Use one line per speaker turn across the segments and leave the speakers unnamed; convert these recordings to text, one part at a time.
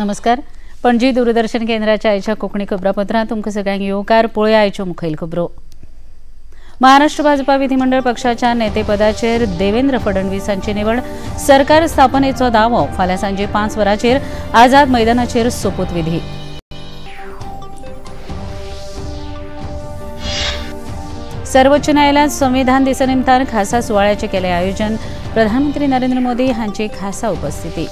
नमस्कार. पणजी दूरदर्शन केंद्राच्या आयच्या कोंकणी खबरापत्रांत तुमकां सगळ्यांक येवकार. पळोवया आयच्यो मुखेल खबरो. महाराष्ट्र भाजपा विधिमंडळ पक्षाच्या नेतेपदाचेर देवेंद्र फडणवीस हांची निवड. सरकार स्थापनेचो दावो. फाल्यां सांजे 5 वरांचेर आझाद मैदानाचेर सोपूतविधी. सर्वोच्च न्यायालयात संविधान दिसा निमतान खासा सुवाळ्याचें केलें आयोजन. प्रधानमंत्री नरेंद्र मोदी हांची खासा उपस्थिती.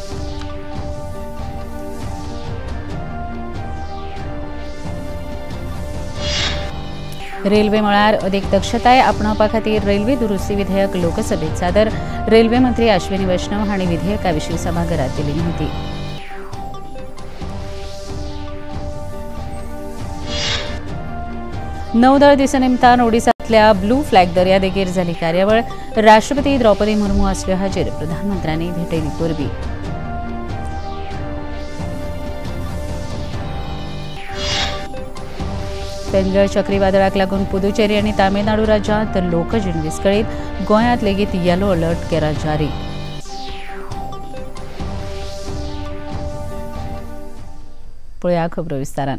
रेल्वे मळार अदीक दक्षताय आपणावपा खातीर रेल्वे दुरुस्ती विधेयक लोकसभेत सादर. रेल्वे मंत्री अश्विनी वैष्णव हांणी विधेयका विशीं सभाघरात दिली म्हायती. नौदळ दिसा निमतान ओडिसांतल्या ब्लू फ्लॅग दर्यादेगेर जाली कार्यावळ. राष्ट्रपती द्रौपदी मुर्मू आसल्यो हाजेर. प्रधानमंत्र्यांनी भेटयली परबी. फेंगल चक्रीवादळाक लागून पुदुचेरी आनी तामिळनाडू राज्यांत लोकजीण विस्कळीत. गोंयांत लेगीत येलो अलर्ट केला जारी. पळोवया खबरो विस्तारान.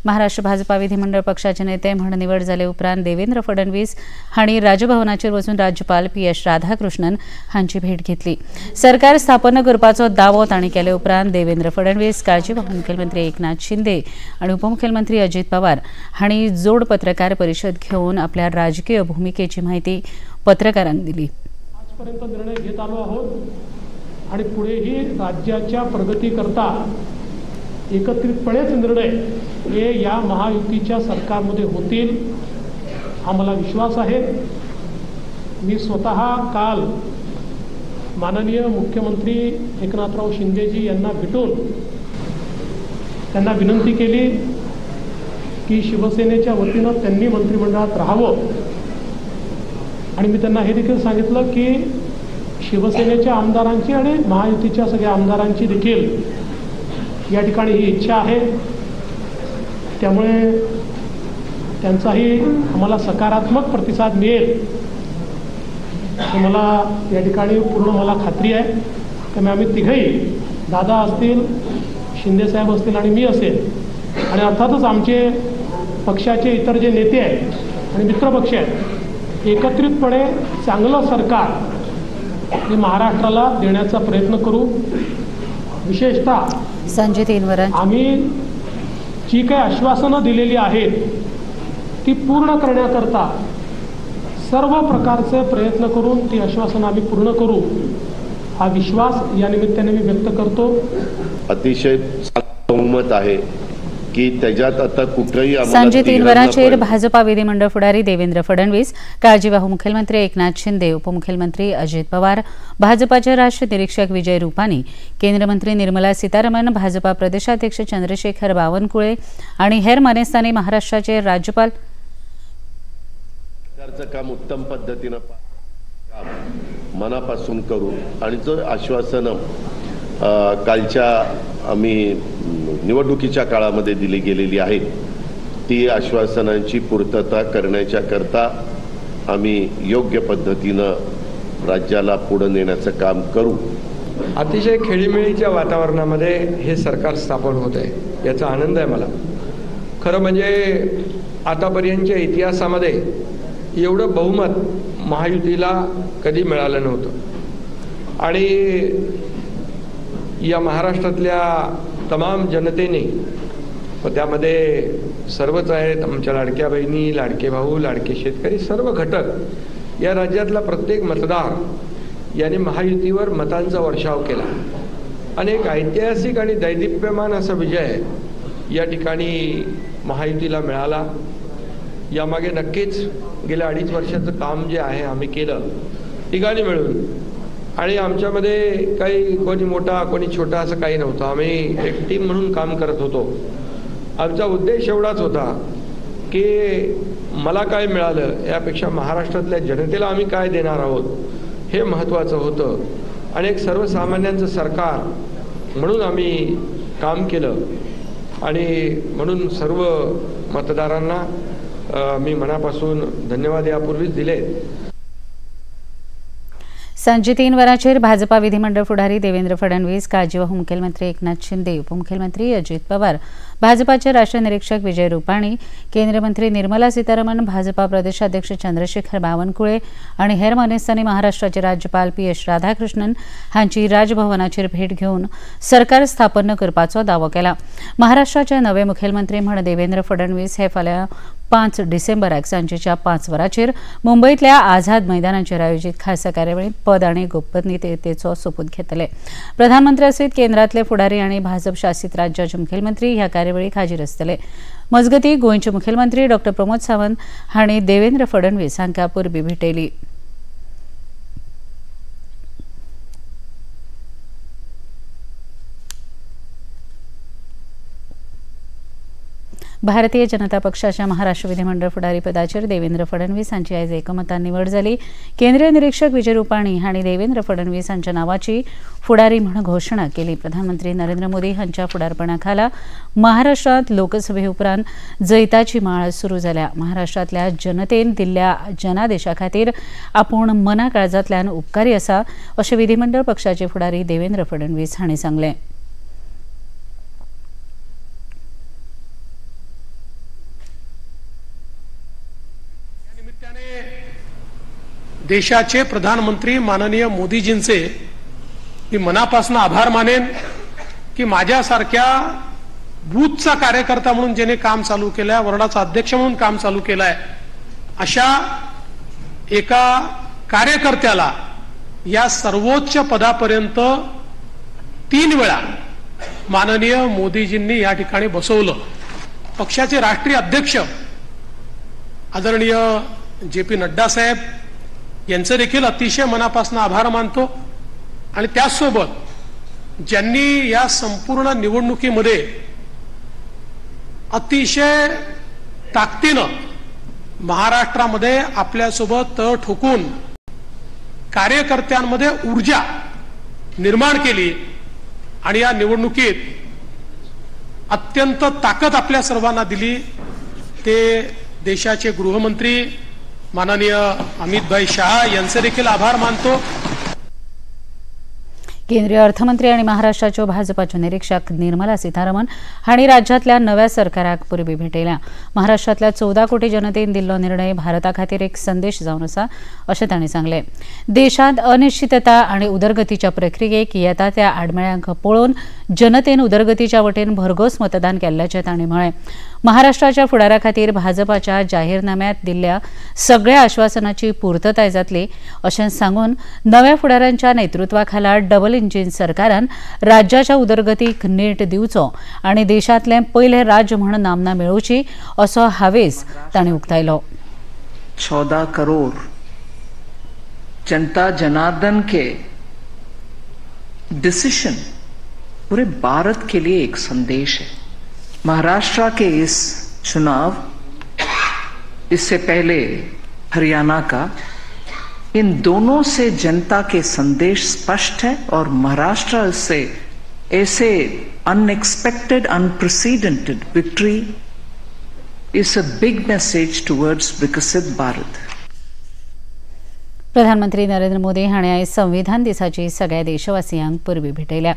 महाराष्ट्र भाजपा विधिमंडळ पक्षाचे नेते म्हण निवड जाले उपरांत देवेंद्र फडणवीस हांणी राजभवनाचेर वचून राज्यपाल पी.एस. राधाकृष्णन हांची भेट घेतली. सरकार स्थापन करपाचो दावो तांणी केले उपरांत देवेंद्र फडणवीस, काळजीवाहू मुखेलमंत्री एकनाथ शिंदे आनी उपमुखेलमंत्री अजित पवार हांणी जोड पत्रकार परिशद घेवन आपल्या राजकीय भूमिकेची म्हायती पत्रकारांक दिली.
आजपर्यंत निर्णय घेत आलो आहोत आणि पुढेही राज्याच्या प्रगतीकरता एकत्रितपणेच निर्णय हे या महायुतीच्या सरकारमध्ये होतील हा मला विश्वास आहे. मी स्वतः काल माननीय मुख्यमंत्री एकनाथराव शिंदेजी यांना भेटून त्यांना विनंती केली की शिवसेनेच्या वतीनं त्यांनी मंत्रिमंडळात राहावं आणि मी त्यांना हे देखील सांगितलं की शिवसेनेच्या आमदारांची आणि महायुतीच्या सगळ्या आमदारांची देखील या ठिकाणी ही इच्छा आहे, त्यामुळे त्यांचाही आम्हाला सकारात्मक प्रतिसाद मिळेल हे मला या ठिकाणी पूर्ण मला खात्री आहे. त्यामुळे आम्ही तिघही, दादा असतील, शिंदेसाहेब असतील आणि मी असेल आणि अर्थातच आमचे पक्षाचे इतर जे नेते आहेत आणि मित्रपक्ष आहेत, एकत्रितपणे चांगलं सरकार हे महाराष्ट्राला देण्याचा प्रयत्न करू. विशेषतः
सांजे 3 वरां
आम्ही जी काही आश्वासनं दिलेली आहेत ती पूर्ण करण्याकरता सर्व प्रकारचे प्रयत्न करून ती आश्वासनं आम्ही पूर्ण करू हा विश्वास या निमित्ताने मी व्यक्त करतो.
अतिशय बहुमत आहे की त्याच्यात आता कुठेही
सांजे 3 वरांचेर भाजपा विधिमंडळ फुडारी देवेंद्र फडणवीस, काळजीवाहू मुखेलमंत्री एकनाथ शिंदे, उपमुखेलमंत्री अजित पवार, भाजपाचे राष्ट्रीय निरीक्षक विजय रूपानी, केंद्रीय मंत्री निर्मला सीतारमण, भाजपा प्रदेशाध्यक्ष चंद्रशेखर बावनकुळे आणि हेर मानेस्तांनी महाराष्ट्राचे राज्यपाल
काम उत्तम पद्धतीनं मनापासून करू आणि जो आश्वासन कालच्या आम्ही निवडणुकीच्या काळामध्ये दिली गेलेली आहेत ती आश्वासनांची पूर्तता करण्याच्या करता आम्ही योग्य पद्धतीनं राज्याला पुढे नेण्याचं काम करू.
अतिशय खेळीमेळीच्या वातावरणामध्ये हे सरकार स्थापन होत आहे याचा आनंद आहे मला. खरं म्हणजे आतापर्यंतच्या इतिहासामध्ये एवढं बहुमत महायुतीला कधी मिळालं नव्हतं आणि या महाराष्ट्रातल्या तमाम जनतेने, त्यामध्ये सर्वच आहेत, आमच्या लाडक्या बहिणी, लाडके भाऊ, लाडके शेतकरी, सर्व घटक, या राज्यातला प्रत्येक मतदार यांनी महायुतीवर मतांचा वर्षाव केला आणि एक ऐतिहासिक आणि दैदिप्यमान असा विजय या ठिकाणी महायुतीला मिळाला. यामागे नक्कीच गेल्या 2.5 वर्षाचं काम जे आहे आम्ही केलं तिघांनी मिळून आणि आमच्यामध्ये काही कोणी मोठा कोणी छोटा असं काही नव्हतं. आम्ही एक टीम म्हणून काम करत होतो. आमचा उद्देश एवढाच होता की मला काय मिळालं यापेक्षा महाराष्ट्रातल्या जनतेला आम्ही काय देणार आहोत हे महत्त्वाचं होतं आणि एक सर्वसामान्यांचं सरकार म्हणून आम्ही काम केलं आणि म्हणून सर्व मतदारांना मी मनापासून धन्यवाद यापूर्वीच दिले.
सांजे 3 वरांचेर भाजपा विधिमंडळ फुडारी देवेंद्र फडणवीस, काळजीवाहू मुखेलमंत्री एकनाथ शिंदे, उपमुखेलमंत्री अजित पवार, भाजपाचे राष्ट्रीय निरीक्षक विजय रुपाणी, केंद्रीय मंत्री निर्मला सीतारमण, भाजपा प्रदेशाध्यक्ष चंद्रशेखर बावनकुळे आनी हेर मानेस्तांनी महाराष्ट्राचे राज्यपाल पी एस राधाकृष्णन हांची राजभवनाचेर भेट घेवन सरकार स्थापन करपाचो दावो केला. महाराष्ट्राचे नवे मुखेलमंत्री म्हण देवेंद्र फडणवीस हे फाल्यां 5 डिसेंबराक सांजेच्या 5 वरांचेर मुंबईतल्या आझाद मैदानाचेर आयोजित खासा कार्यावळींत पद आनी गोपनीयतेचो सोपूत घेतले. प्रधानमंत्री सयत केंद्रांतले फुडारी आनी भाजप शासित राज्याचे मुखेलमंत्री ह्या कार्यावळीक हाजीर आसतले. मजगतीं गोंयचे मुखेलमंत्री डॉ प्रमोद सावंत हांणी देवेंद्र फडणवीस हांकां परबीं भेटयली. भारतीय जनता पक्षाच्या महाराष्ट्र विधिमंडळ फुडारी पदाचेर देवेंद्र फडणवीस हांची आयज एकमतान निवड जाली. केंद्रीय निरीक्षक विजय रुपाणी हांणी देवेंद्र फडणवीस हांच्या नावाची फुडारी म्हूण घोशणा केली. प्रधानमंत्री नरेंद्र मोदी हांच्या फुडारपणाखाला महाराष्ट्रांत लोकसभे उपरांत जैताची माळ सुरू जाल्या. महाराष्ट्रांतल्या जनतेन दिल्ल्या जनादेशा खातीर आपूण मना काळजांतल्यान उपकारी आसा अशें विधिमंडळ पक्षाचे फुडारी देवेंद्र फडणवीस हांणी सांगलें.
देशाचे प्रधानमंत्री माननीय मोदीजींचे मी मनापासून आभार मानेन की माझ्यासारख्या बूथचा कार्यकर्ता म्हणून ज्याने काम चालू केलंय, वॉर्डाचा अध्यक्ष म्हणून काम चालू केलंय, अशा एका कार्यकर्त्याला या सर्वोच्च पदापर्यंत 3 वेळा माननीय मोदीजींनी या ठिकाणी बसवलं. पक्षाचे राष्ट्रीय अध्यक्ष आदरणीय जे पी नड्डा साहेब यांचे देखील अतिशय मनापासून आभार मानतो. आणि त्यासोबत ज्यांनी या संपूर्ण निवडणुकीमध्ये अतिशय ताकदीनं महाराष्ट्रामध्ये आपल्यासोबत तळ ठोकून कार्यकर्त्यांमध्ये ऊर्जा निर्माण केली आणि या निवडणुकीत अत्यंत ताकद आपल्या सर्वांना दिली, ते देशाचे गृहमंत्री माननीय अमितभाई शाह यांचे देखील आभार मानतो.
केंद्रीय अर्थमंत्री आणि महाराष्ट्राच्यो भाजपाच्यो निरीक्षक निर्मला सीतारमण हांणी राज्यांतल्या नव्या सरकाराक परबीं भेटयल्या. महाराष्ट्रांतल्या 14 कोटी जनतेन दिल्लो निर्णय भारता खातीर एक संदेश जावन आसा अशें तांणी सांगलें. देशांत अनिश्चितता आनी उदरगतीच्या प्रक्रियेक येता त्या आडमेळ्यांक पळोवन जनतेन उदरगतीच्या वटेन भरघोस मतदान केल्ल्याचें तांणी म्हळें. महाराष्ट्राच्या फुडारा खातीर भाजपाच्या जाहीरनाम्यांत दिल्ल्या सगळ्या आश्वासनाची पूर्तताय जातली अशें सांगून नव्या फुडारांच्या नेतृत्वाखाला डबल इंजिन सरकारान राज्याच्या उदरगतीक नेट दिवचो आनी देशांतलें पयलें राज्य म्हूण नामना मेळोवची असो हावेस तांणी उक्तायलो.
14 करोड जनता जनार्दन के डिसीजन पूरे भारत के लिए एक संदेश है. महाराष्ट्र के इस चुनाव, इससे पहले हरियाणा का, इन दोनों से जनता के संदेश स्पष्ट है और महाराष्ट्र से ऐसे unexpected, unprecedented victory is a big message towards Viksit Bharat.
प्रधानमंत्री नरेंद्र मोदी हांणी आयज संविधान दिसाची सगळ्या देशवासियांक परबीं भेटयल्या.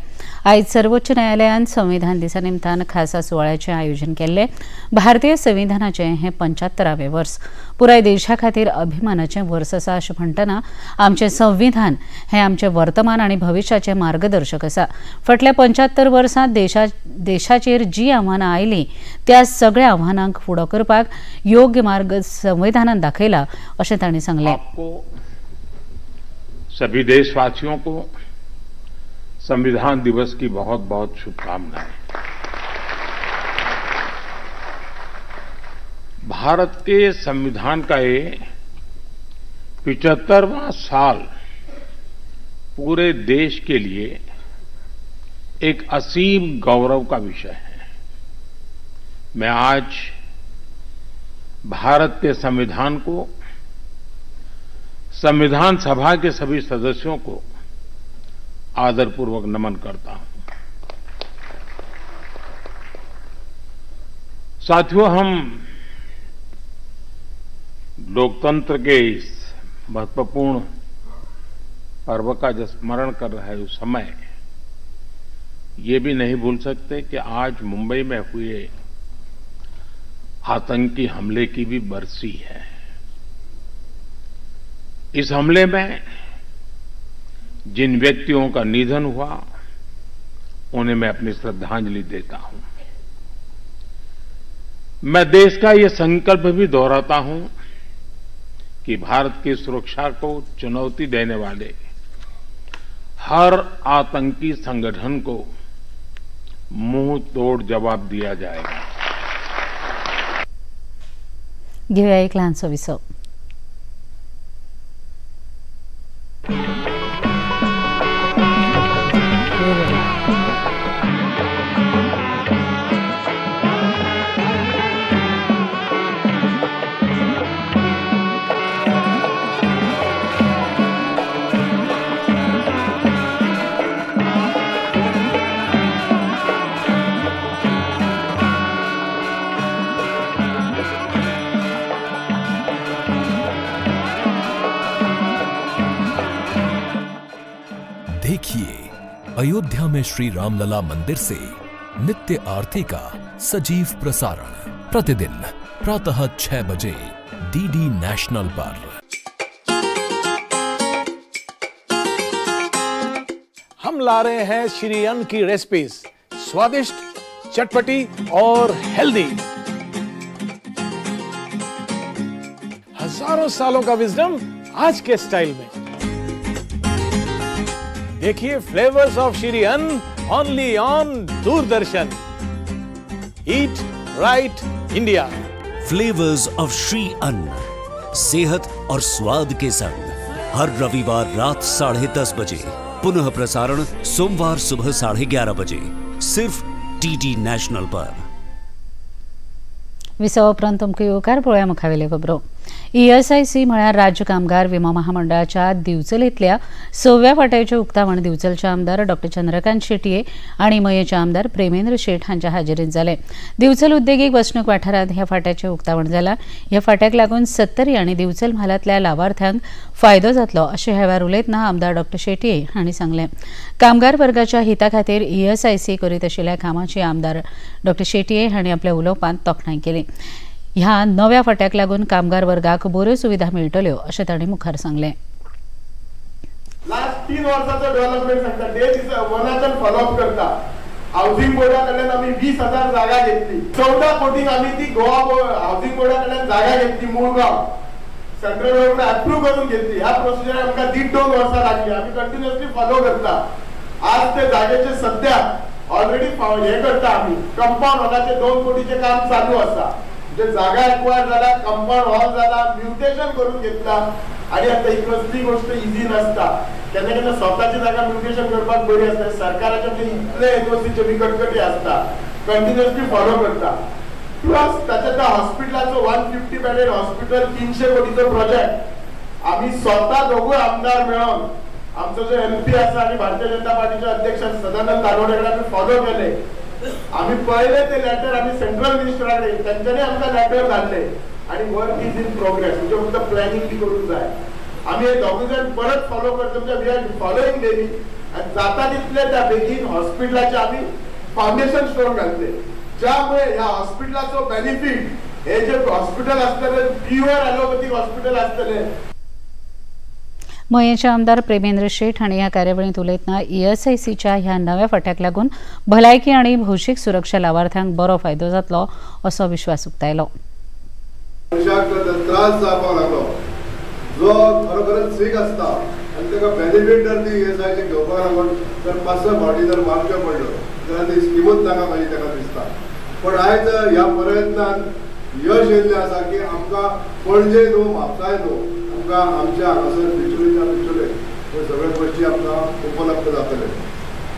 आयज सर्वोच्च न्यायालयान संविधान दिसा निमतान खासा सुवाळ्याचें आयोजन केल्लें. भारतीय संविधानाचें हें 75वें वर्स पुराय देशा खातीर अभिमानाचें वर्स आसा अशें म्हणटना आमचें संविधान हें आमचें वर्तमान आनी भविश्याचें मार्गदर्शक आसा. फाटल्या 75 वर्सांत देशाचेर जी आव्हानां आयलीं त्या सगळ्या आव्हानांक फुडो करपाक योग्य मार्ग संविधानान दाखयला अशें तांणी सांगलें.
सभी देशवासियों को संविधान दिवस की बहुत बहुत शुभकामनाएं। भारत के संविधान का ये 75वां साल पूरे देश के लिए एक असीम गौरव का विषय है। मैं आज भारत के संविधान को, संविधान सभा के सभी सदस्यों को आदरपूर्वक नमन करता हूं। साथियों, हम लोकतंत्र के इस महत्वपूर्ण पर्व का जो स्मरण कर रहे हैं उस समय ये भी नहीं भूल सकते कि आज मुंबई में हुए आतंकी हमले की भी बरसी है। इस हमले में जिन व्यक्तियों का निधन हुआ उन्हें मैं अपनी श्रद्धांजलि देता हूं। मैं देश का ये संकल्प भी दोहराता हूं कि भारत की सुरक्षा को चुनौती देने वाले हर आतंकी संगठन को मुंह तोड़ जवाब दिया जाएगा।
घेऊया एक लहानसो विसव।
देखिए अयोध्या में श्री रामलला मंदिर से नित्य आरती का सजीव प्रसारण प्रतिदिन प्रातः 6 बजे डीडी नेशनल पर।
हम ला रहे हैं श्री अन्न की रेसिपीज, स्वादिष्ट, चटपटी और हेल्दी। हजारों सालों का विजडम आज के स्टाइल में। देखिए flavours of Shri Anna only on Doordarshan. Eat right India.
Flavours of Shri Anna, सेहत और स्वाद के संग हर रविवार रात 10:30 बजे, पुनः प्रसारण सोमवार सुबह 11:30 बजे, सिर्फ डीडी नेशनल पर।
विसवा उपरांत तुमकां येवकार पळोवया मुखावेल्यो खबरो। ईएसआयसी म्हळ्यार राज्य कामगार विमो महामंडळाच्या दिवचलेंतल्या 6व्या फांट्याचें उक्तावण दिवचलचे आमदार डॉ चंद्रकांत शेटये आनी मयेचे आमदार प्रेमेंद्र शेट हांच्या हाजेरींत जालें। दिवचल उद्देगीक वसणूक वाठारांत ह्या फांट्याचें उक्तावण जालां। ह्या फांट्याक लागून सत्तरी आनी दिवचल म्हालांतल्या लावार्थ्यांक फायदो जातलो अशें ह्या वेळार उलयतना आमदार डॉ शेटये हांणी सांगलें। कामगार वर्गाच्या हिता खातीर ईएसआयसी करीत आशिल्ल्या कामाची आमदार डॉ शेटये हांणी आपल्या उलोवपांत तोखणाय केली। ह्या नव्या फाट्याक लागून कामगार वर्गाक बऱ्यो सुविधा मेळटल्यो अशें तांणी मुखार सांगलें।
लास्ट 3 वर्साचो डेव्हलपमेंट सांगता, डे दिसा वनाच्यान फॉलोअप करता। हावसिंग बोर्डा कडल्यान आमी 20,000 जागा घेतली, 14 कोटींक आमी ती गोवा हावसिंग बोर्डा कडल्यान जागा घेतली, मुळगांव सेंट्रल गव्हर्नमेंट अप्रूव्ह करून घेतली। ह्या प्रोसिजर आमकां 1.5-2 वर्सां लागली, आमी कंटिन्युअसली फॉलो करता। आज ते जागेचे सध्या ऑलरेडी हे करता आमी, कंपाउंड हॉलाचे 2 कोटीचे काम चालू आसा। म्हणजे जागा एक्वायर जाला, कंपाउंड हॉल जाला, म्युटेशन करून घेतला। आणि आता ही कसली गोष्ट इझी नसता, केन्ना केन्ना स्वताची जागा म्युटेशन करपाक बरी आसता, सरकाराचे म्हणजे इतले एनओसीचे बी कटकटी आसता, कंटिन्युअसली फॉलो करता। प्लस ताच्या हॉस्पिटलाचो 150 बेडेड हॉस्पिटल 300 कोटीचो प्रोजेक्ट आमी स्वता दोगूय आमदार मेळोन, आमचो जो एमपी आसा आनी भारतीय जनता पार्टीचे अध्यक्ष सदानंद दानोडे कडेन आमी फॉलो केले। आमी पळयले ते लेटर आमी सेंट्रल मिनिस्टरा कडेन, तेंच्यांनी आमकां लेटर धाडले आनी वर्क is in progress, म्हणजे फक्त प्लॅनिंग बी करूंक जाय। आमी हे दोगूय जाण परत फॉलो करता, म्हणजे we are following daily. आनी जाता तितले त्या बेगीन हॉस्पिटलाचे आमी फावंडेशन स्टोन घातले, ज्यामुळे ह्या हॉस्पिटलाचो बेनिफीट हे जे हॉस्पिटल आसतले प्युअर ॲलोपॅथीक हॉस्पिटल आसतले।
मयेचे आमदार प्रेमेंद्र शेट हांणी ह्या कार्यावळींत उलयतना ईएसआयसीच्या ह्या नव्या फांट्याक लागून भलायकी आनी भौशीक सुरक्षा लावार्थ्यांक बरो फायदो जातलो असो विश्वास उक्तायलो।
मनशाक त्रास जावपाक लागलो, जो खरोखरच सीक आसता आनी ताका बेनिफीट जर ती ईएसआयसी घेवपाक लागून जर 5-6 फावटी जर मारच्यो पडल्यो जाल्यार ती स्किमूच नाका मागीर ताका दिसता। पण आयज ह्या प्रयत्नान यश येयल्लें आसा की आमकां पणजे न्हू, म्हापसाय न्हू, आमकां आमच्या हांगासर बिचोलेच्या बिचोले ह्यो सगळ्यो गोश्टी आमकां उपलब्ध जातले।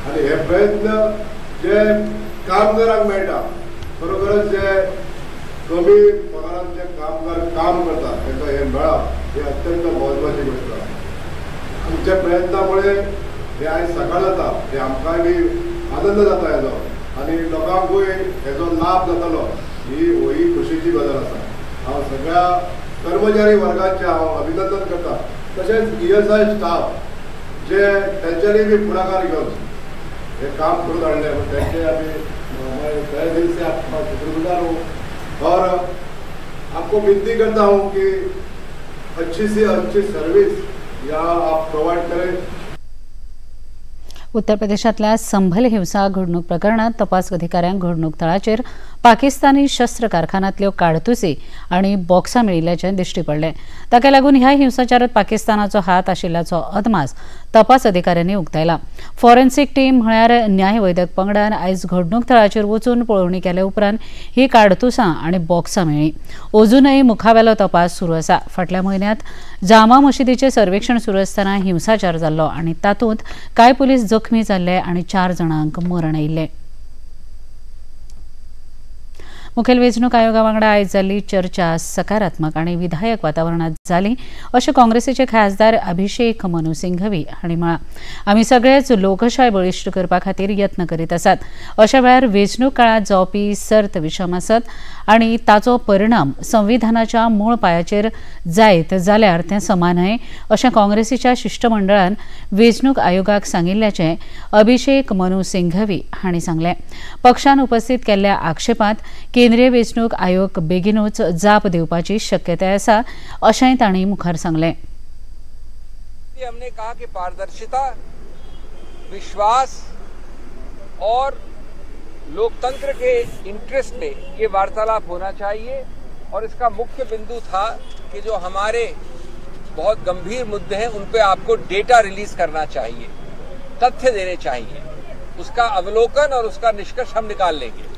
आनी हे प्रयत्न जे कामगारांक मेळटा, खरोखरच जे कमी पगारान जे कामगार काम करतात तांकां हें मेळप ही अत्यंत म्हत्वाची गोश्ट आसा। आमच्या प्रयत्नामुळे हे आयज सकाळ जाता, हे आमकांय बी आनंद जाता हेजो आनी लोकांकूय हेजो लाभ जातलो, ही खुशीची गजाल आसा। हांव सगळ्या कर्मचारी वर्गाचे हांव अभिनंदन करता, तशेंच ईएसआय स्टाफ
जे त्यांच्यानी बी पुढाकार घेवन हे काम करून हाडलें त्यांचे आमी मैं तहे दिल से आपका शुक्रगुजार हूँ और आपको विनती करता हूँ कि अच्छी से अच्छी सर्विस यहाँ आप प्रोवाइड करें।
उत्तर प्रदेशांतल्या संभल हिंसा घडणूक प्रकरणात तपास अधिकाऱ्यांक घडणूक थळाचेर पाकिस्तानी शस्त्र कारखान्यांतल्यो काडतुसी आनी बॉक्सां मेळिल्ल्याचें दिश्टी पडलें। ताका लागून ह्या हिंसाचारांत पाकिस्तानाचो हात आशिल्ल्याचो अदमास तपास अधिकाऱ्यांनी उक्तायला। फॉरेन्सिक टीम म्हळ्यार न्यायवैद्यक पंगडान आयज घडणूक थळाचेर वचून पळोवणी केले उपरांत ही काडतुसां आनी बॉक्सां मेळ्ळीं। अजूनय मुखावेलो तपास सुरू आसा। फाटल्या म्हयन्यांत जामा मशिदीचें सर्वेक्षण सुरू आसतना हिंसाचार जाल्लो आनी तातूंत कांय पुलीस जखमी जाल्ले आनी 4 जाणांक मरण आयिल्लें। मुखेल वेंचणूक आयोगा वांगडा आयज जाल्ली चर्चा सकारात्मक आनी विधायक वातावरणांत जाली अशें काँग्रेसीचे खासदार अभिषेक मनु सिंघवी हांणी म्हळां। आमी सगळेच लोकशाय बळिश्ट करपा खातीर यत्न करीत आसात। अशा वेळार वेंचणूक काळांत जावपी सर्त विशम आसत आनी ताचो परिणाम संविधानाच्या मूळ पायाचेर जायत जाल्यार तें समा न्हय अशें काँग्रेसीच्या शिश्टमंडळान वेंचणूक आयोगाक सांगिल्ल्याचें अभिषेक मनु सिंघवी हांणी सांगलें। पक्षान उपस्थित केल्ल्या आक्षेपांत केंद्रीय वेंचणूक आयोग बेगीनूच जाप दिवपाची शक्यताय आसा अशेंय तांणी मुखार सांगलें।
हमने कहा कि पारदर्शिता, विश्वास और लोकतंत्र के इंटरेस्ट में ये वार्तालाप होना चाहिए और इसका मुख्य बिंदु था कि जो हमारे बहुत गंभीर मुद्दे हैं उन पे आपको डेटा रिलीज करना चाहिए, तथ्य देने चाहिए, उसका अवलोकन और उसका निष्कर्ष हम निकाल लेंगे।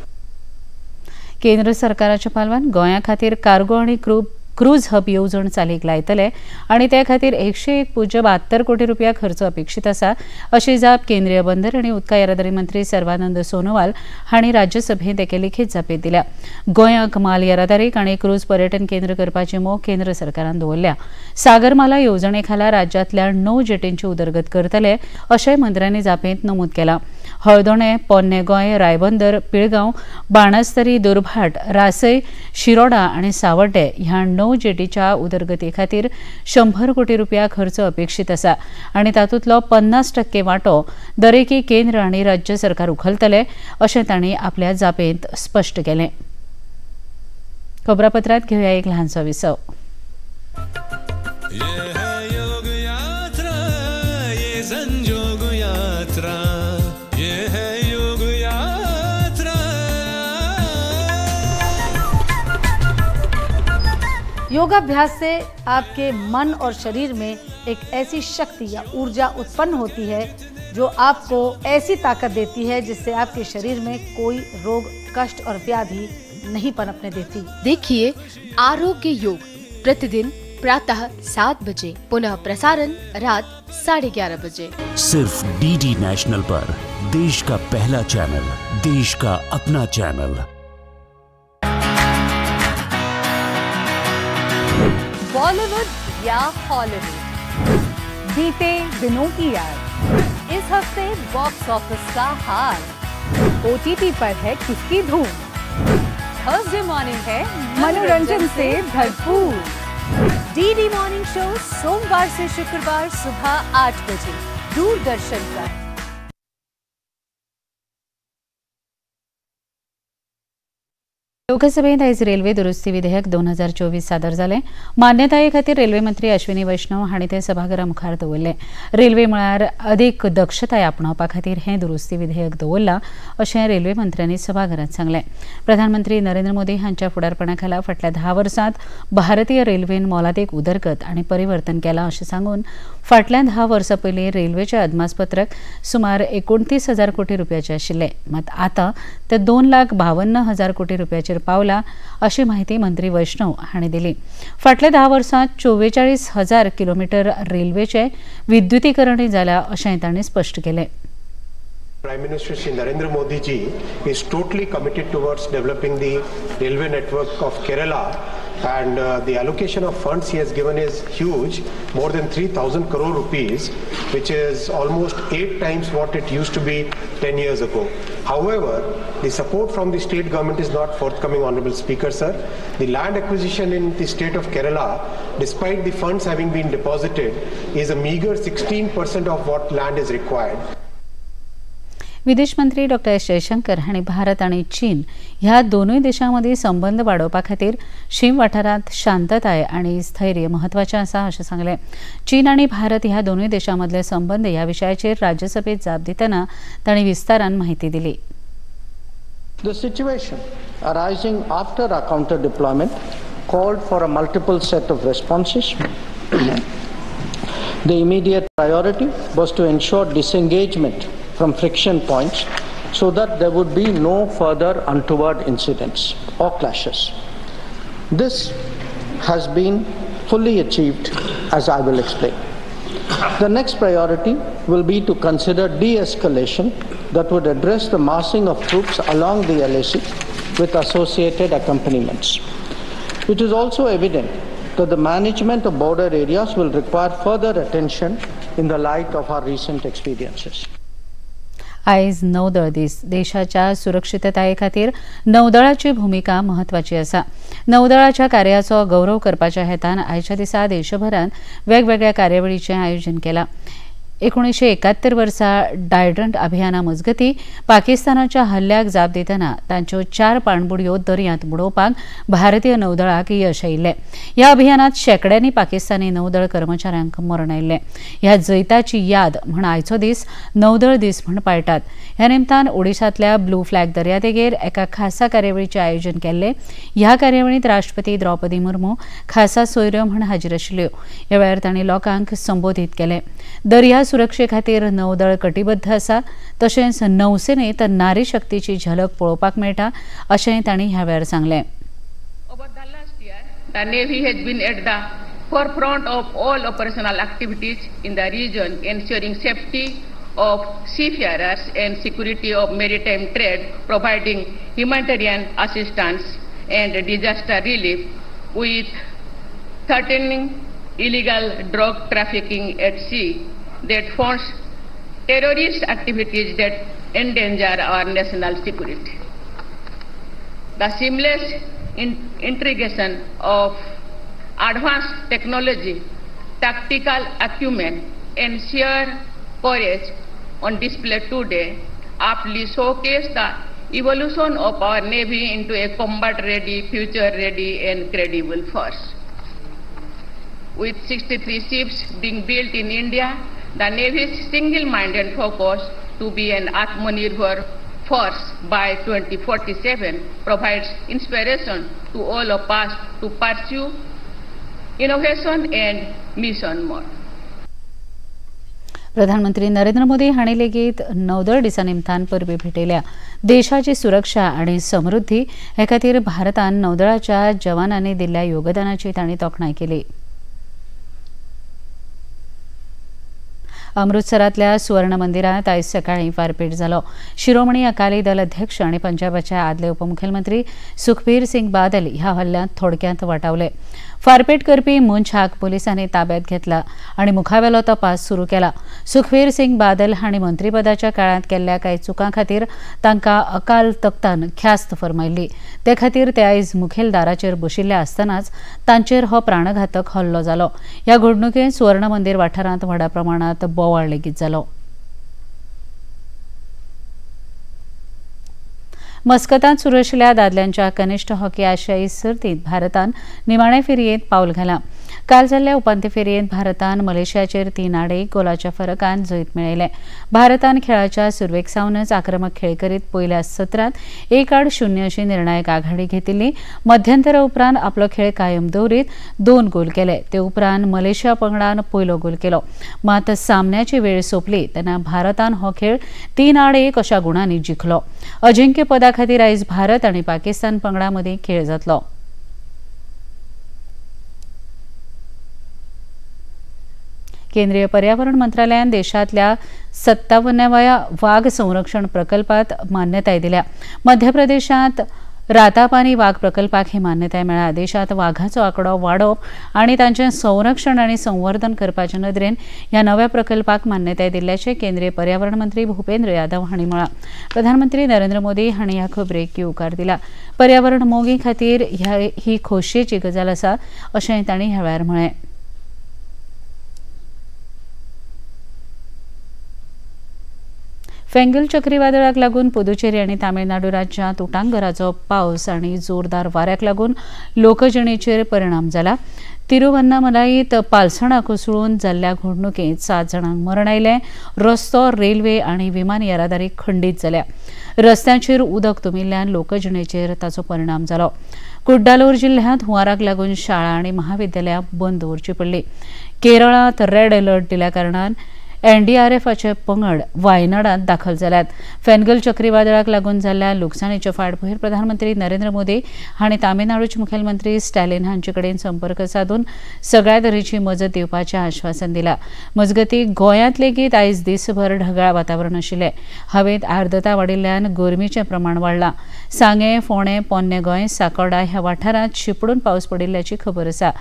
केंद्र सरकाराच्या पालवान गोंया खातीर कार्गो आनी क्रूज हब येवजण चालीक लायतले आनी ते खातीर 101.72 कोटी रुपया खर्च अपेक्षीत आसा अशी जाप केंद्रीय बंदर आनी उदका येरादारी मंत्री सर्वानंद सोनोवाल हांणी राज्यसभेंत एके लिखीत जापेंत दिल्या। गोंयाक माल येरादारीक आनी क्रूज पर्यटन केंद्र करपाची मोख केंद्र सरकारान दवरल्या। सागरमाला येवजणे खाला राज्यांतल्या 9 जेटींची उदरगत करतले अशेंय मंत्र्यांनी जापेंत नमूद केलां। हळदोणें, पोन्ने गोंय, रायबंदर, पिळगांव, बाणस्तरी, दुर्भाट, रासय, शिरोडा आनी सावड्डे ह्या 9 जेटीच्या उदरगती खातीर 100 कोटी रुपया खर्च अपेक्षीत आसा आनी तातूंतलो 50% वांटो दरेकी केंद्र आनी राज्य सरकार उखलतले अशें तांणी आपल्या जापेंत स्पश्ट केलें। खबरापत्रांत घेवया एक ल्हानसो विसव।
योगाभ्यास से आपके मन और शरीर में एक ऐसी शक्ति या ऊर्जा उत्पन्न होती है जो आपको ऐसी ताकत देती है जिससे आपके शरीर में कोई रोग, कष्ट और व्याधि नहीं पनपने देती।
देखिए आरोग्य योग प्रतिदिन प्रातः 7 बजे, पुनः प्रसारण रात 11:30 बजे,
सिर्फ डीडी नेशनल पर। देश का पहला चैनल, देश का अपना चैनल।
बॉलीवुड या हॉलीवुड, बीते दिनों की याद, इस हफ्ते बॉक्स ऑफिस का हाल, ओटीटी पर है किसकी धूम, थर्सडे मॉर्निंग है मनोरंजन से भरपूर। डीडी मॉर्निंग शो सोमवार से शुक्रवार सुबह 8 बजे दूरदर्शन पर।
लोकसभेत आयज रेल्वे दुरुस्ती विधेयक 2024 सादर जालें। मान्यताये खातीर रेल्वे मंत्री अश्विनी वैष्णव हांणी तें सभाघरा मुखार दवरलें। रेल्वे मळार अदीक दक्षताय आपणावपा खातीर हें दुरुस्ती विधेयक दवरलां अशें रेल्वे मंत्र्यांनी सभाघरांत सांगलें। प्रधानमंत्री नरेंद्र मोदी हांच्या फुडारपणा खाला फाटल्या 10 वर्सांत भारतीय रेल्वेन मोलादीक उदरगत आनी परिवर्तन केलां अशें सांगून फाटल्या 10 वर्सां पयलीं रेल्वेचें अदमासपत्रक सुमार 29,000 कोटी रुपयाचें आशिल्लें, मात आतां तें 2,52,000 कोटी रुपयाचेर पावला अशी माहिती मंत्री वैष्णव हांणी दिली। फाटल्या 10 वर्सांत 44,000 किलोमीटर रेल्वेचे विद्युतीकरणय जालां अशेंय तांणी स्पश्ट केलें।
Prime Minister Shri Narendra Modi ji is totally committed towards developing the railway network of Kerala And the allocation of funds he has given is huge, more than 3,000 crore rupees, which is almost 8 times what it used to be 10 years ago. However, the support from the state government is not forthcoming, Honorable Speaker, sir. The land acquisition in the state of Kerala, despite the funds having been deposited, is a meager 16% of what land is required.
विदेश मंत्री डॉ. S Jaishankar हांणी भारत आनी चीन ह्या दोनूय देशां मदीं संबंद वाडोवपा खातीर शीम वाठारांत शांतताय आनी स्थैर्य म्हत्वाचें आसा अशें सांगलें. चीन आनी भारत ह्या दोनूय देशां मदले संबंद ह्या विशयाचेर राज्यसभेत जाप दितना तांणी विस्तारान म्हायती दिली.
The situation arising after our counter deployment called for a multiple set of responses. The immediate priority was to ensure disengagement from friction points so that there would be no further untoward incidents or clashes. This has been fully achieved, as I will explain. The next priority will be to consider de-escalation that would address the massing of troops along the LAC with associated accompaniments. It is also evident that the management of border areas will require further attention in the light of our recent experiences.
आयज नौदळ दीस. देशाच्या सुरक्षितताये खातीर नौदळाची भूमिका म्हत्वाची आसा. नौदळाच्या कार्याचो गौरव करपाच्या हेतान आयच्या दिसा देशभरांत वेगवेगळ्या कार्यावळीचें आयोजन केलां. 1971 वर्सा डायडंट अभियाना मजगती पाकिस्तानाच्या हल्ल्याक जाप दितना तांच्यो 4 पाणबुडयो दर्यांत बुडोवपाक भारतीय नौदळाक यश आयिल्लें. ह्या अभियानात शेंकड्यांनी पाकिस्तानी नौदळ कर्मचाऱ्यांक मरण आयिल्लें. ह्या जैताची याद म्हण आयचो दीस नौदळ दीस म्हण पाळटात. ह्या निमतान ओडिशांतल्या ब्लू फ्लॅग दर्यादेगेर एका खासा कार्यावळीचें आयोजन केल्लें. ह्या कार्यावळींत राष्ट्रपती द्रौपदी मुर्मू खासा सोयऱ्यो म्हण हाजीर आशिल्ल्यो. ह्या वेळार तांणी लोकांक संबोधीत केलें. दर्या सुरक्षे खातीर नौदळ कटिबद्ध आसा, तशेंच नौसेनेत नारी शक्तीची झलक पळोवपाक मेळटा अशें तांणी ह्या वेळार सांगलें.
Over the last year, the Navy has been at the forefront of all operational activities in the region, ensuring safety of seafarers and security of maritime trade, providing humanitarian assistance and disaster relief with threatening illegal drug trafficking at sea that funds terrorist activities that endanger our national security. The seamless integration of advanced technology, tactical acumen, and sheer courage on display today aptly showcase the evolution of our Navy into a combat-ready, future-ready, and credible force. With 63 ships being built in India, the Navy's single-minded focus to be an Atmanirbhar force by 2047 provides inspiration to all of us to pursue innovation and mission mode.
प्रधानमंत्री नरेंद्र मोदी हांणी लेगीत नौदळ दिसा निमतान परबी भेटयल्या. देशाची सुरक्षा आनी समृद्धी हे खातीर भारतान नौदळाच्या जवानांनी दिल्ल्या योगदानाची तांणी तोखणाय केली. अमृतसरातल्या सुवर्ण मंदिरात आयज सकाळी फारपेट जालो. शिरोमणी अकाली दल अध्यक्ष आनी पंजाबाचे आदले उपमुख्यमंत्री सुखबीर सिंग बादल ह्या हल्ल्यांत थोडक्यांत वाटावले. फारपेट करपी मनशाक पोलिसांनी ताब्यात घेतला आनी मुखावेलो तपास सुरू केला. सुखबीर सिंग बादल हांणी मंत्रीपदाच्या काळांत केल्ल्या कांय चुकां खातीर तांकां अकाल तख्तान ख्यास्त फर्मायल्ली. ते खातीर ते आयज मुखेल दाराचेर बशिल्ले आसतनाच तांचेर हो प्राणघातक हल्लो जालो. ह्या घडणुकेंत सुवर्ण मंदिर वाठारांत व्हडा प्रमाणांत बोवाळ लेगीत जालो. मस्कतांत सुरू आशिल्ल्या दादल्यांच्या कनिष्ठ हॉकी आशियाई सर्तींत भारतान निमाणे फेरयेंत पावल घालां. काल जाल्ल्या उपांत्य फेरयेंत भारतान मलेशियाचेर 3-1 गोलाच्या फरकान जैत मेळयलें. भारतान खेळाच्या सुरवेक सावनच आक्रमक खेळ करीत पयल्या सत्रांत 1-0 अशी निर्णायक आघाडी घेतिल्ली. मध्यंतरा उपरांत आपलो खेळ कायम दवरीत 2 गोल केले. ते उपरांत मलेशिया पंगडान पयलो गोल केलो. मात सामन्याची वेळ सोंपली तेन्ना भारतान हो खेळ 3-1 अशा गुणांनी जिखलो. अजिंक्यपदा खातीर आयज भारत आनी पाकिस्तान पंगडा मदीं खेळ जातलो. केंद्रीय पर्यावरण मंत्रालयान देशांतल्या 57व्या वाघ संरक्षण प्रकल्पात मान्यताय दिल्या. मध्य प्रदेशांत रातापानी वाग प्रकल्पाक ही मान्यताय मेळ्ळा. देशांत वाघाचो आंकडो वाडोवप आनी तांचें संरक्षण आनी संवर्धन करपाचे नदरेन ह्या नव्या प्रकल्पाक मान्यताय दिल्ल्याचें केंद्रीय पर्यावरण मंत्री भूपेंद्र यादव हांणी म्हळां. प्रधानमंत्री नरेंद्र मोदी हांणी ह्या खबरेक येवकार दिला. पर्यावरण मोगी खातीर ही खोशयेची गजाल आसा अशें तांणी ह्या वेळार म्हळें. फेंगल चक्रीवादळाक लागून पुदुचेरी आनी तामिळनाडू राज्यांत उटांगराचो पावस आनी जोरदार वाऱ्याक लागून लोकजिणेचेर परिणाम जाला. तिरुवन्नामलाईत पालसणां कोसळून जाल्ल्या घडणुकेंत 7 जाणांक मरण आयलें. रस्तो, रेल्वे आनी विमान येरादारी खंडीत जाल्या. रस्त्यांचेर उदक तुमिल्ल्यान लोकजिणेचेर ताचो परिणाम जालो. कुड्डालोर जिल्ह्यांत हुंवाराक लागून शाळा आनी महाविद्यालयां बंद दवरची पडली. केरळांत रेड अलर्ट दिल्या कारणान एनडीआरएफाचे पंगड वायनाडांत दाखल जाल्यात. फेनगल चक्रीवादळाक लागून जाल्ल्या लुकसाणीचे फाटभूंयेर प्रधानमंत्री नरेंद्र मोदी हांणी तामिळनाडूचे मुखेलमंत्री स्टॅलिन हांचे कडेन संपर्क सादून सगळ्या तरेची मजत दिवपाचें आश्वासन दिलां. मजगतीं गोंयांत लेगीत आयज दिसभर ढगाळ वातावरण आशिल्लें. हवेंत आर्द्रता वाडिल्ल्यान गरमीचें प्रमाण वाडलां. सांगें, फोंडें, पोन्नें गोंय, साकोडा ह्या वाठारांत शिपडून पावस पडिल्ल्याची खबर आसा.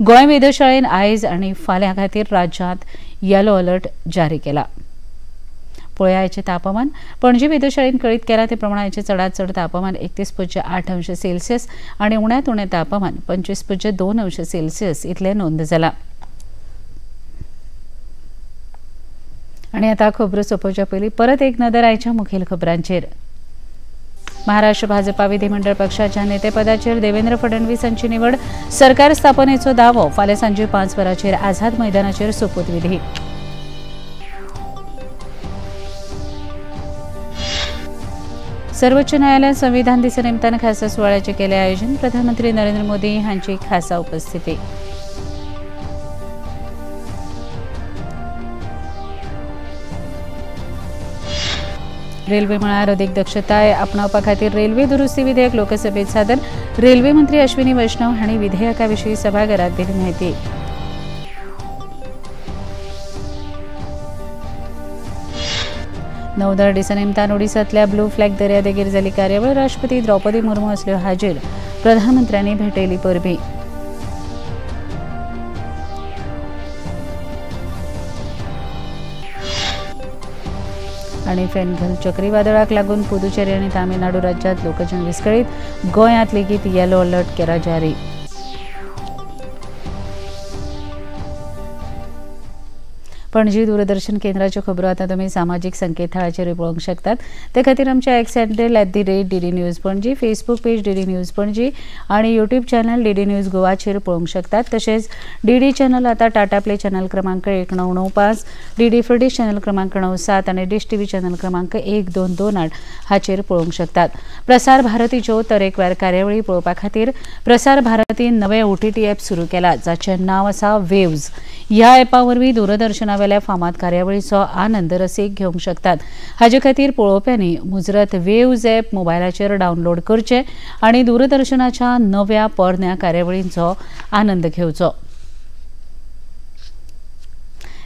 गोंय वेधशाळेन आयज आनी फाल्यां खातीर राज्यांत येलो अलर्ट जारी केला. पळया आयचें तापमान. पणजी वेधशाळेन कळीत केलां ते प्रमाण आयचें चडांत चड तापमान 31.8 अंश सेल्सियस आनी उण्यांत उणें तापमान 25.2 अंश सेल्सियस इतलें नोंद जालां. आनी आतां खबरो सोंपोवच्या पयलीं परत एक नदर आयच्या मुखेल खबरांचेर. महाराष्ट्र भाजपा विधिमंडळ पक्षाच्या नेतेपदाचेर देवेंद्र फडणवीस हांची निवड. सरकार स्थापनेचो दावो. फाल्यां सांजे 5 वरांचेर आझाद मैदानाचेर सोपूतविधी. सर्वोच्च न्यायालयान संविधान दिसा निमतान खासा सुवाळ्याचें केलें आयोजन. प्रधानमंत्री नरेंद्र मोदी हांची खासा उपस्थिती. रेल्वे मळार अदीक दक्षताय आपणावपा खातीर रेल्वे दुरुस्ती विधेयक लोकसभेत सादर. रेल्वे मंत्री अश्विनी वैष्णव हांणी विधेयका विशीं सभाघरात दिली म्हायती. नौदळ दिसा निमतान ओडिसांतल्या ब्लू फ्लॅग दर्यादेगेर जाली कार्यावळ. राष्ट्रपती द्रौपदी मुर्मू आसल्यो हाजीर. प्रधानमंत्र्यांनी भेटयली परबीं. आनी फेनघल चक्रीवादळाक लागून पुदुचेरी आनी तामिळनाडू राज्यांत लोकजीण विस्कळीत. गोंयांत लेगीत येलो अलर्ट केला जारी. पणजी दूरदर्शन केंद्राच्यो खबरो आतां तुमी सामाजीक संकेतथळाचेर पळोवंक शकतात. ते खातीर आमच्या X handle @DD News Panaji, Facebook page DD News Panaji आनी यूट्यूब चॅनल डीडी न्यूज गोवाचेर पळोवंक शकतात. तशेंच डीडी चॅनल आतां टाटा प्ले चॅनल क्रमांक 1995, डीडी फ्री चॅनल क्रमांक 97 आनी डिश टीव्ही चॅनल क्रमांक 1228 हाचेर पळोवंक शकतात. प्रसार भारतीच्यो तरेकवार कार्यावळी पळोवपा खातीर प्रसार भारतीन नवें OTT app सुरू केला जाचें नांव आसा वेव्ज. ह्या ॲपा वरवीं दूरदर्शना वेल्या फामाद कार्यावळीचो आनंद रसीक घेवंक शकतात. हाजे खातीर पळोवप्यांनी मुजरत वेव्ज ॲप मोबायलाचेर डावनलोड करचें आनी दूरदर्शनाच्या नव्या पोरण्या कार्यावळींचो आनंद घेवचो.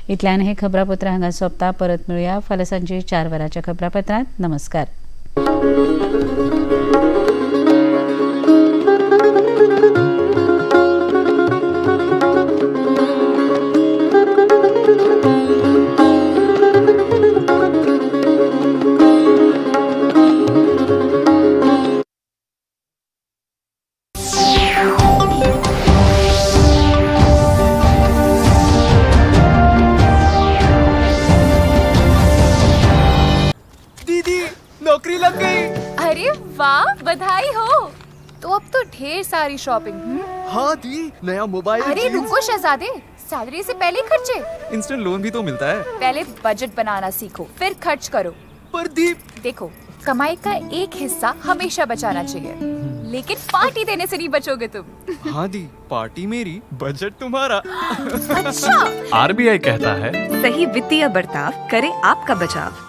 इतल्यान हे खबरापत्र हांगा सोंपता. परत मेळुया फाल्यां सांजे 4 वरांच्या खबरापत्रांत. नमस्कार.
नौकरी लग गई।
अरे वाह, बधाई हो। तो अब तो ढेर सारी शॉपिंग।
हाँ दी, नया मोबाइल।
अरे रुको शहजादे, सैलरी से पहले खर्चे।
इंस्टेंट लोन भी तो मिलता है।
पहले बजट बनाना सीखो, फिर खर्च करो।
पर दी,
देखो कमाई का एक हिस्सा हमेशा बचाना चाहिए, लेकिन पार्टी देने से नहीं बचोगे तुम।
हाँ दी, पार्टी मेरी, बजट तुम्हारा।
अच्छा।
आरबीआई कहता है
सही वित्तीय बर्ताव करे आपका बचाव।